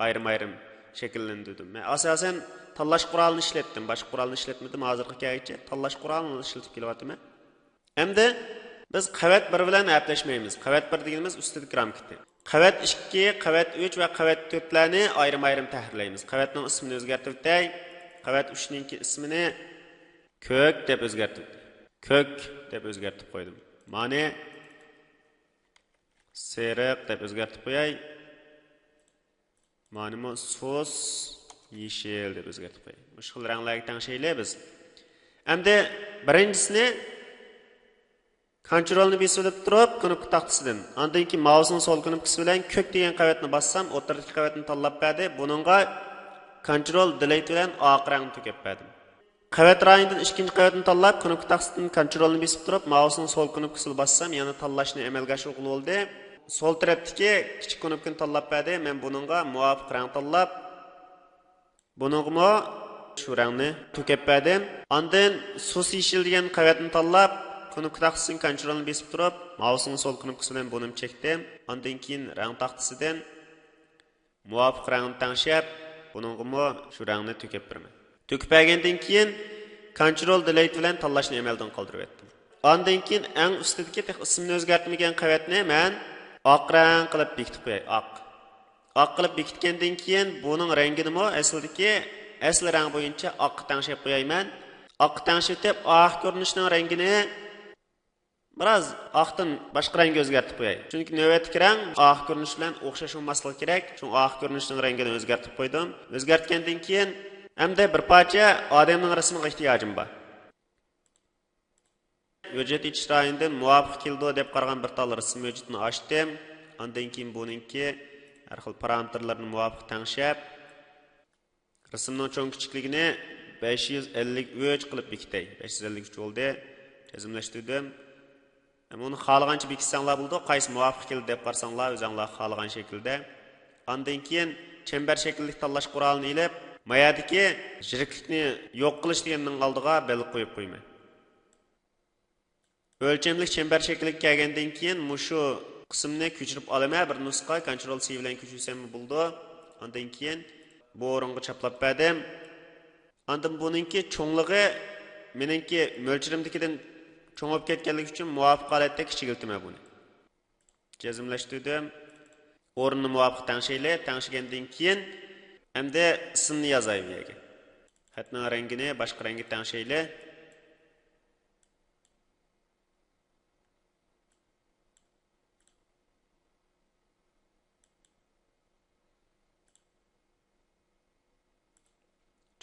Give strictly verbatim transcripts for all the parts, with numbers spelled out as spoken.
ئايرىم-ئايرىم شەكىللەندۈردۈم. مەن ئاساسەن تاللاش قورالىنى ئىشلەتتىم، باشقا قورالنى ئىشلەتمىدىم. ھازىرغا كەلگۈچە تاللاش قورالىنى ئىشلىتىپ كېلىۋاتىمەن. ئەمدى بىز قەۋەت بىر بىلەن ئەپلەشمەيمىز. قەۋەت بىر دېگىنىمىز ئۈستىدىكى رامكىتى. قەۋەت ئىككى، قەۋەت ئۈچ ۋە قەۋەت تۆتلەرنى ئايرىم-ئايرىم تەھرىرلەيمىز. قەۋەتنىڭ ئىسمىنى ئۆزگەرتىۋېتەي. قەۋەت ئۈچنىڭكى ئىسمىنى كۆك دەپ ئۆزگەرتىۋېتەي. كۆك دەپ ئۆزگەرتىپ قويدۇم. مانى سېرىق دەپ ئۆزگەرتىپ قوياي. مانىمۇ سۇس يېشىل دەپ ئۆزگەرتىپ قوياي. مۇشۇ خىل رەڭلەرگە تەڭشەيلى بىز. ئەمدى بىرىنچىسىنى كونترولنى بېسىۋېلىپ تۇرۇپ، كۇنۇپكا تاختىسىدىن. ئاندىن كېيىن ماۋۇسنىڭ سول كۇنۇپكىسى بىلەن كۆك دېگەن قەۋەتنى باسسام، ئوتتۇرىدىكى قەۋەتنى تاللاپ بەردى. بۇنىڭغا كونترول دېلېيت بىلەن ئاق رەڭنى تۈگەپ بەردىم. قەۋەت رايونىدىن ئىككىنچى قەۋەتنى تاللاپ، كۇنۇپكا تاختىسىدىن كونترولنى بېسىپ تۇرۇپ، ماۋۇسنىڭ سول كۇنۇپكىسىنى باسسام، يەنە تاللاشنى ئەمەلگە ئاشۇرغىلى بولدى. سول تەرەپتىكى كىچىك كۇنۇپكىنى تاللاپ بەردى. مەن بۇنىڭغا مۇۋاپىق رەڭ تاللاپ، بۇنىڭغىمۇ شۇ رەڭنى تۈگەپ بەردىم. ئاندىن سۇس يېشىل دېگەن قەۋەتنى تاللاپ، كۇنۇپكا تاختىسىدىن كونترولنى بېسىپ تۇرۇپ، ماۋۇسنىڭ سول كۇنۇپكىسى بىلەن بۇنىمۇ چەكتىم. ئاندىن كېيىن رەڭ تاختىسىدىن مۇۋاپىق رەڭنى تەڭشەپ، بۇنىڭغىمۇ شۇ رەڭنى تۆكۈپ بېرىمەن. تۆكۈپ بەرگەندىن كېيىن، كونترول دېلېيت بىلەن تاللاشنى ئەمەلدىن قالدۇرۇۋەتتىم. ئاندىن كېيىن ئەڭ ئۈستىدىكى تېخى ئىسمىنى ئۆزگەرتمىگەن قەۋەتنى مەن ئاق رەڭ قىلىپ بېكىتىپ قوياي. ئاق. ئاق قىلىپ بېكىتكەندىن كېيىن، بۇنىڭ رەڭگىنىمۇ ئەسلىدىكى ئەسلى رەڭ بويىچە ئاققا تەڭشەپ قويايمەن. ئاققا تەڭشىتىپ، ئاق كۆرۈنۈشنىڭ رەڭگىنى بىراز ئاقتىن باشقا رەڭگە ئۆزگەرتىپ قوياي. چۈنكى نۆۋەتتىكى رەڭ ئاق كۆرۈنۈش بىلەن ئوخشاش بولماسلىقى كېرەك. شۇڭا ئاق كۆرۈنۈشنىڭ رەڭگىنى ئۆزگەرتىپ قويدۇم. ئۆزگەرتكەندىن كېيىن ئەمدى بىر پارچە ئادەمنىڭ رەسىمىگە ئېھتىياجىم بار. ھۆججەت ئېچىش رايونىدىن مۇۋاپىق كېلىدۇ دەپ قارىغان بىر تال رەسىم ھۆججىتىنى ئاچتىم. ئاندىن كېيىن بۇنىڭكى ھەر خىل پارامېتىرلىرىنى مۇۋاپىق تەڭشەپ، رەسىمنىڭ چوڭ كىچىكلىكىنى بەش يۈز ئەللىك ئۈچ قىلىپ بېكىتەي. بەش يۈز ئەللىك ئۈچ بولدى. جەزملەشتۈردۈم. ئەمما ئۇنى خالىغانچە بېكىتسەڭلار بولىدۇ. قايسى مۇۋاپىق كېلىدۇ دەپ قارىساڭلار، ئۆزۈڭلار خالىغان شەكىلدە. ئاندىن كېيىن چەمبەر شەكىللىك تاللاش قورالىنى ئېلىپ، مايادىكى يىرىكلىكنى يوق قىلىش دېگەننىڭ ئالدىغا بەلگە قويۇپ قويىمەن. ئۆلچەملىك چەمبەر شەكلىگە كەلگەندىن كېيىن مۇشۇ قىسىمنى كۆچۈرۈپ ئالىمەن. بىر نۇسخا كونترول سى بىلەن كۆچۈرسەممۇ بولىدۇ. ئاندىن كېيىن بۇ ئورۇنغا چاپلاپ بەردىم. ئاندىن بۇنىڭكى چوڭلۇقى مېنىڭكى مۆلچىرىمدىكىدىن چوڭ بولۇپ كەتكەنلىكى ئۈچۈن مۇۋاپىق ھالەتتە كىچىكلىتىمەن بۇنى. جەزملەشتۈردۈم. ئورنىنى مۇۋاپىق تەڭشەيلى. تەڭشىگەندىن كېيىن ئەمدى ئىسىمنى يازاي بۇ يەرگە. خەتنىڭ رەڭگىنى باشقا رەڭگە تەڭشەيلى.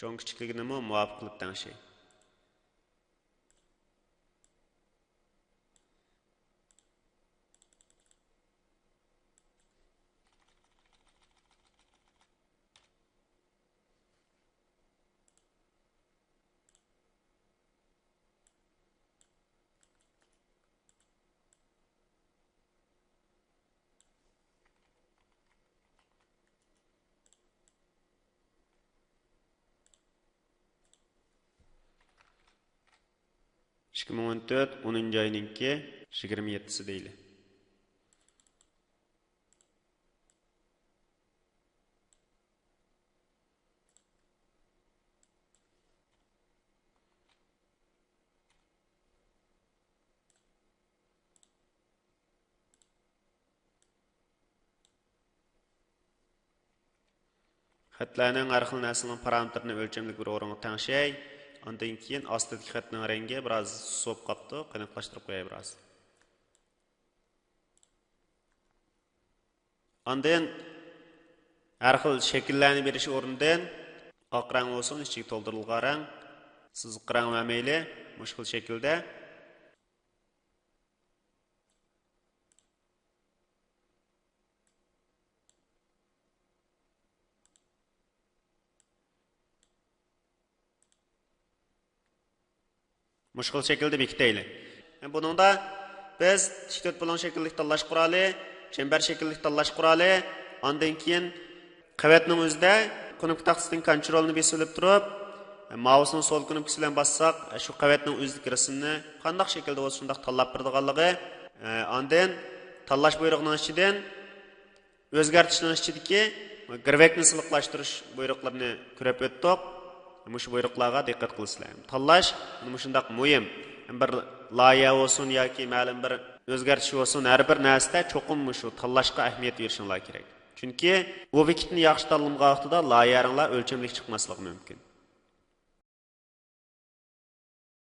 چوڭ كىچىكلىكىنىمۇ مۇۋاپىق قىلىپ تەڭشەي. ئىككى مىڭ ئون تۆت، ئونىنچى ئاينىڭكى يىگىرمە يەتتىسى دەيلى. خەتلەرنىڭ ھەر خىل نەرسىنىڭ پارامېتىرىنى ئۆلچەملىك بىر ئورۇنغا تەڭشەي. ئاندىن كېيىن ئاستىدىكى خەتنىڭ رەڭگى بىراز سۇس بولۇپ قاپتۇ، قېنىقلاشتۇرۇپ قوياي بىراز. ئاندىن ھەر خىل شەكىللەرنى بېرىش ئورنىدىن ئاق رەڭ بولسۇن، ئىچىگە تولدۇرۇلغان رەڭ، سىزىق رەڭ ۋە مەيلى مۇشۇ خىل شەكىلدە. مۇشۇ خىل شەكىلدە بېكىتەيلى. بۇنىڭدا بىز تىك تۆت بۇلۇڭ شەكىللىك تاللاش قورالى، چەمبەر شەكىللىك تاللاش قورالى، ئاندىن كېيىن قەۋەتنىڭ ئۆزىدە كۇنۇپكا تاختىسىدىن كونترولنى بېسىۋېلىپ تۇرۇپ، ماۋۇسنىڭ سول كۇنۇپكىسى بىلەن باسساق، شۇ قەۋەتنىڭ ئۆزىدىكى رەسىمنى قانداق شەكىلدە بولسا شۇنداق تاللاپ بېرىدىغانلىقى، ئاندىن تاللاش بۇيرۇقىنىڭ ئىچىدىن ئۆزگەرتىشنىڭ ئىچىدىكى گىرۋەكنى سىلىقلاشتۇرۇش بۇيرۇقلىرىنى كۆرۈپ ئۆتتۇق. مۇشۇ بۇيرۇقلارغا دىققەت قىلىسىلەر. تاللاش مۇشۇنداق مۇھىم. بىر لايىھە بولسۇن ياكى مەلۇم بىر ئۆزگەرتىش بولسۇن، ھەر بىر نەرسىدە چوقۇم مۇشۇ تاللاشقا ئەھمىيەت بېرىشىڭلار كېرەك. چۈنكى ئوبيېكتنى ياخشى تاللىمىغان ۋاقتىدا لايىھەڭلار ئۆلچەملىك چىقماسلىقى مۇمكىن.